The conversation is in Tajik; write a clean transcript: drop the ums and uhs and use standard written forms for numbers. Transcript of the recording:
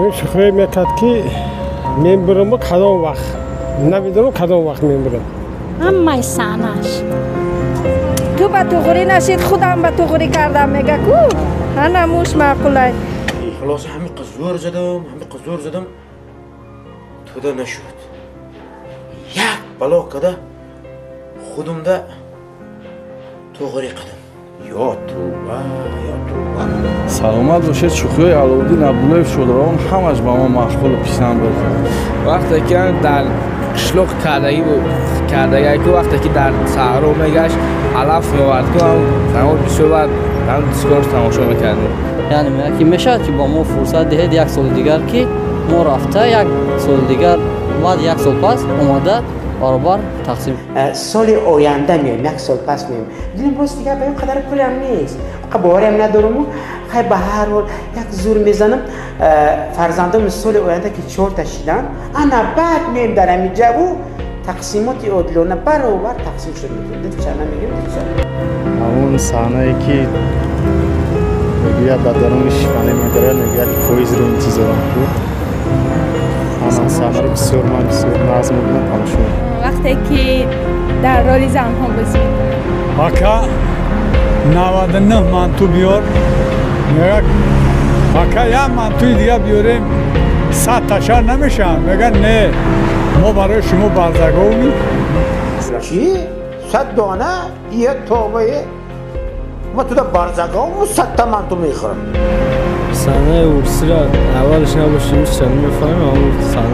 Ҳамин шӯхӣ мекард ки мебурам, кадом вақт намедонам, кадом вақт мебурам. Ҳамаи саҳнаш ту ба туғрӣ нашид, худам ба туғрӣ кардам, мега ку ҳана муш маъқулай. Хулоса, ҳамин қиз зӯр задам, ҳамин қиз зӯр задам, туда нашуд. Як бало када худумда туғрӣ қадам. Ё тӯба, ё тӯба. Саломат бошед. Шӯхиҳои Аловуддин Абдуллоев шодравон ҳамаш ба мо маъқулу писанд буд. Вақте ки дар қишлоқ кардагӣ кардагӣ ку, вақте ки дар саҳро мегашт, алаф меовард ку, ҳам бисёр баъд ҳам дискорс тамошо мекардем. Яъне мегӯяд ки мешавад ки ба мо фурсат диҳед як соли дигар, ки мо рафта як соли дигар, баъд як сол пас омада баробар тақсим. Соли оянда меоем, як сол пас меоем. Дилам рост дигар ба ин қадар пулам нест, боварам надоруму. Хай, ба ҳар ҳол як зур мезанам. Фарзандом соли оянда ки чорта шидан, ана баъд меем, дар ҳамин ҷаву тақсимоти одилона баробар тақсим шуд мекунем. Дучана мегирем, дучана. Ҳамон саҳнае ки мегӯяд, дар даруни шифане медарад, мегӯяд ки поизро интизорам ку, ҳамон саҳнаро бисёр ман бисёр назм мекунам, тамошо. Вақте ки дар роли занҳо бозӣ мекунад. Ака, 99 манту биёр, мегӯяд. Ака, як мантуи дига биёрем, 100 ташар намешаванд? Мегӯяд: не, мо барои шумо барзаговми. Чӣ, 100 дона? Е тобае, ма туда барзагову 100-та манту мехӯрам. Саҳнаи урсиро аввалаш набоши, ча намефаҳмем, аммо саҳна.